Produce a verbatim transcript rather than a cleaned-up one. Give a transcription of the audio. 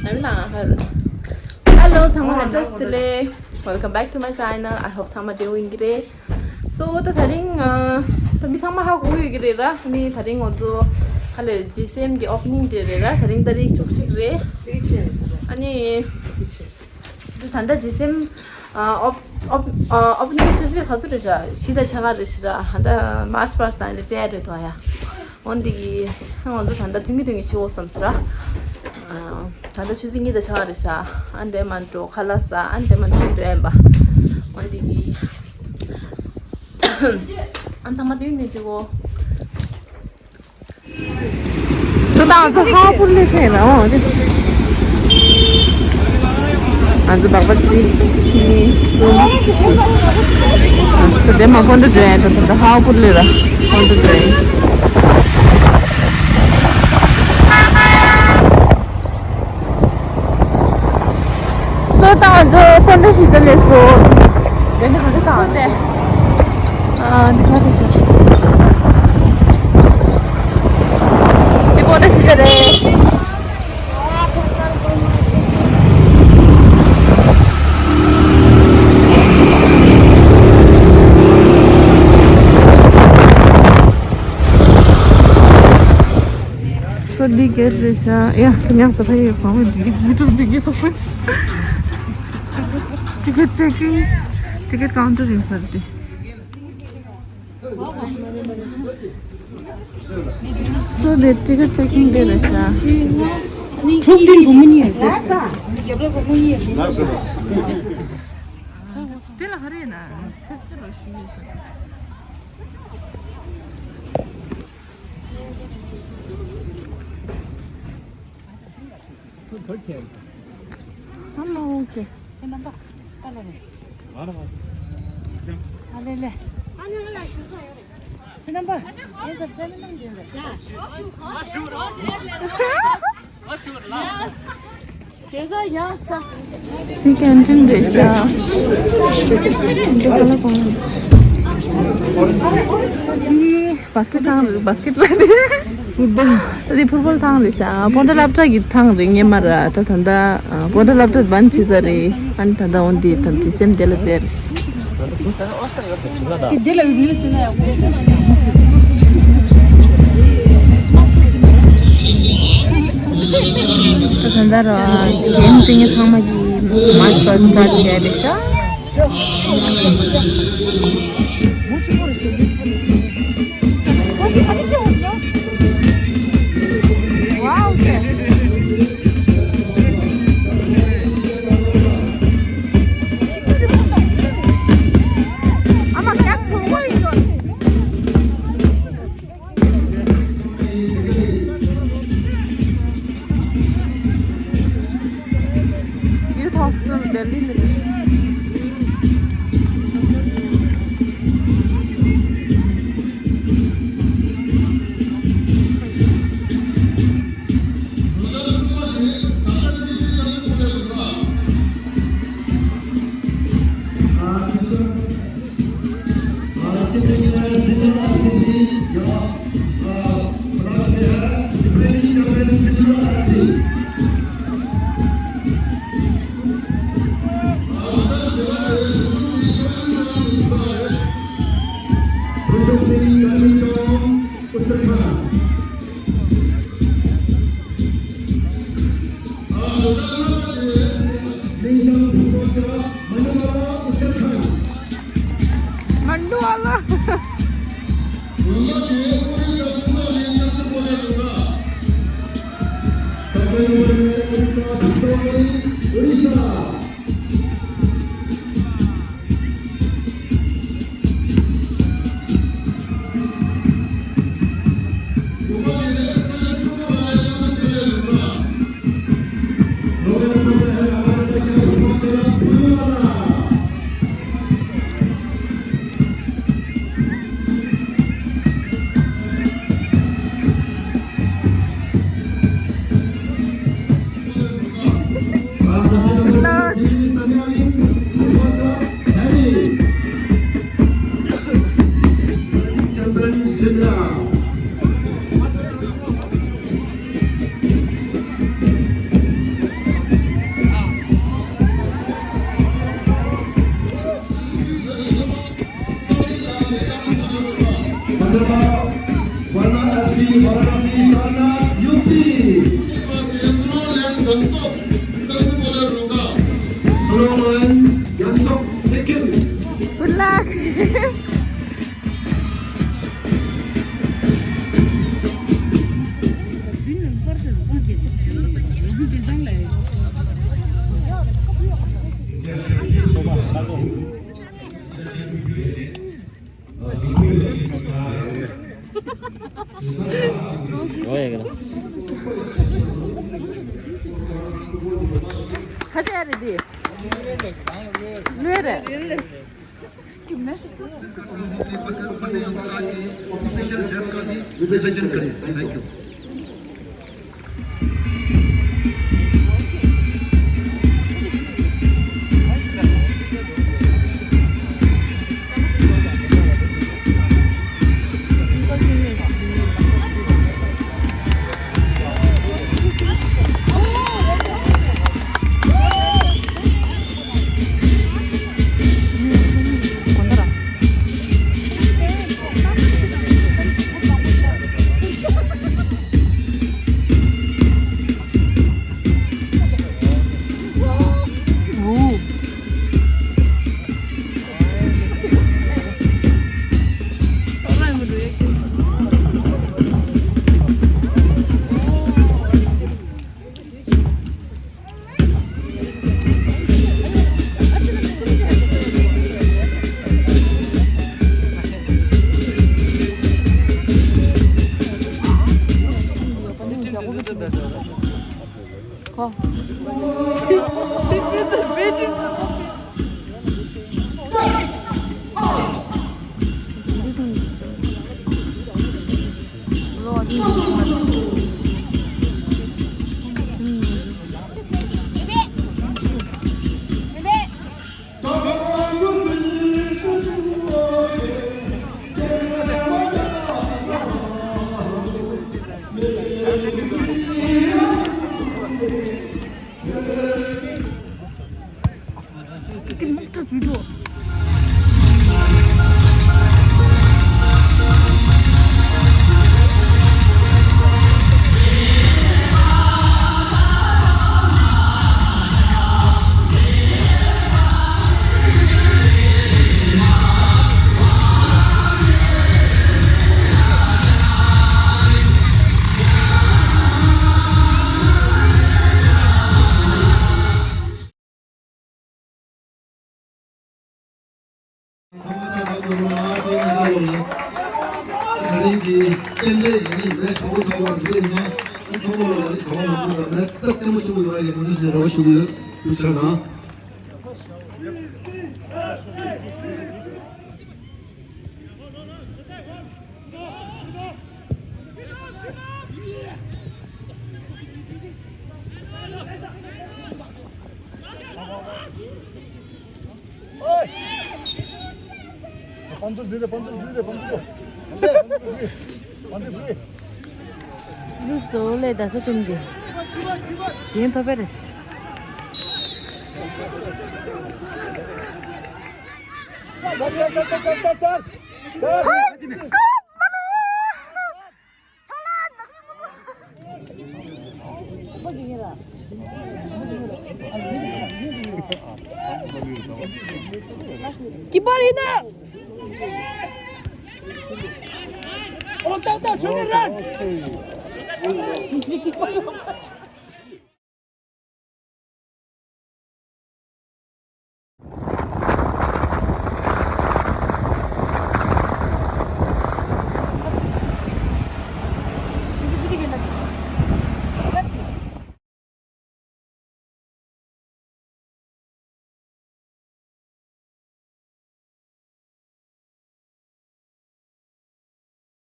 ཨ་མི་ན་ཧལ། Hello ཚང་མ་ལ་བཀྲ་ཤིས་བདེ་ལེགས། Welcome back to my channel. I hope ཚང་མ་བདེ་པོ་ཡིན་གྱི་རེད། So ད་དེ་རིང་ཨ་ད་མི་ཚང་མ་ཧ་གོ་ཡོད་ཀྱི་རེད་ར། ཨ་ནི་དེ་རིང་ང་ཚོ་ཧ་ལས་ལྗིད་སེམས་ཀྱི་ཨོ་པ་ནིང་ཌེ་རེད་ར། དེ་རིང་ཏ་རིག་བཅུ་གཅིག་རེད། ཨ་ནི་ད་ལྟ་ལྗིད་སེམས་ཨ་ཨོ་པ་ཨོ་པ་ཨ་ཨོ་པ་ནིང་ཆུ་ཚོད་ག་ཚོད་རེད་ཤག་བཞི་དང་ཕྱེད་ཀ་རེད་ཤག་ར། ད་མར་ཆི་ཕར་སི་ཊི་ནས་བཙལ་རེད་དོ་ཡ། འོན་ཏེ་གི་ང་ཚོ་ད་ལྟ་ཐོན་གྱི་ཐོན་གྱི་ཆུ་བོ་བསམ་སི་ར། ད་ལྟ་ཆུ་ཚོད་གཉིས་དང་ཕྱེད་ཀ་རེད་ཤག་ཨ་འདྲེ་མ་འགྲོ་ཁ་ལག་ཟ། ཨ་འདྲེ་མ་འགྲོ་འགྲོ་ཡིན་པ། འོན་ཏེ་གི་ཨ་ཚང་མ་ཐོན་ནས་ཆུ་བོ། སོ་ད་ང་ཚོ་ཧའོ་པུར་ལི་ཕེབས་ན་འོ་དེ། ང་ཚོ་སྦག་སྦག་གཅིག་གཉིས་གསུམ། ང་ཚོ་དེ་མ་ཕོན་ཏུ་འགྲོ་ཡ་ད་ད་ཧའོ་པུར་ལི་ར་ཕོན་ཏུ་འགྲོ་ཡ། སོ་ད་ང་ཚོ་ཕོན་ཏུ་ཤི་ཙ་ལས་སོ། དེ་ནི་ག་ཚོད་དང་། སོ་དེ། ཨ་འདི་ག་ཚོད་ཤི། འདི་ཕོན་ཏུ་ཤི་ཙ་རེད། སོ་འདི་གེ་རེད་ཤག་ཡ་ཁྱེད་ཉག་ས་ཕ་ཡི་གང་བའི་འདི་གེ་ཡུ་ཊུབ་འདི་གེ་ཕ་ཕ་ཅི། ཊི་ཀེ་ཊི་ཅེ་ཀིང་། ཊི་ཀེ་ཊི་ཀའུན་ཊར་ཡིན་ས་རེད་དེ། སོ་དེ་ཊི་ཀེ་ཊི་ཅེ་ཀིང་དེ་རེད་ཤག་ཁྲུམ་དུས་སྒོར་མོ་གཉིས་ཡོད་དེ། དེ་ལ་ག་རེ་ཡིན་ན་ཕེབས་སི་ལོ་ཞུ་ཡོད་ས་རེད། ཨ་མ་ཨོ་ཀེ། ཁྱེད་རྣམ་པ། ཨ་ལེ་ལེ། ཨ་ལེ་ལེ། ཁྱེད་རྣམ་པ། ཨེ་ད་ཕེབས་གནང་རྒྱུ་རེད། ཞེ་ས་ཡག་ས། འདི་ཀན་ཊིན་རེད་ཤག་འདི་ག་ལ་གོང་། འདི་བཱ་སི་ཀེ་ཊི་ཐང་རེད། བཱ་སི་ཀེ་ཊི་ལ་འདི་ཕུཊ་བོལ། ད་འདི་ཕུཊ་བོལ་ཐང་རེད་ཤག་སྤོན་ཊ་སློབ་གྲྭ་གི་ཐང་རེད་སྔོན་མ་ར། ད་ད་ལྟ་སྤོན་ཊ་སློབ་གྲྭ་བན་བྱས་ས་རེད། ཨ་ནི་ད་ལྟ་འོན་ཏེ་ད་ལྗིད་སེམས་དེ་ལ་བཙལ་རེད། དེ་དེ་ལ་བི་ཌིའོ་བཟོས་ན་ཡག་པོ། ད་ད་ལྟ་ར་རྒན་བཙན་ཚང་མ་གིས་མར་ཆི་ཕར་སི་ཊི་སི་ཊར་ཊི་བྱས་རེད་ཤག Youth Hostel Delhi Ministry. Mandu वाला। Solomon Yantok second. Good luck. ཁ་ཆེ་རེད་འདི། ལོས་རེད། Thank you. ལུས་སོ་ལས་ད་ས་ཏུམ་གི་དེན་ཐོབ་པ་རེད། ཀི་པར་ཡིན་ན། ཨོ་ཏག་ཏག་ཆོག་གི་རེད།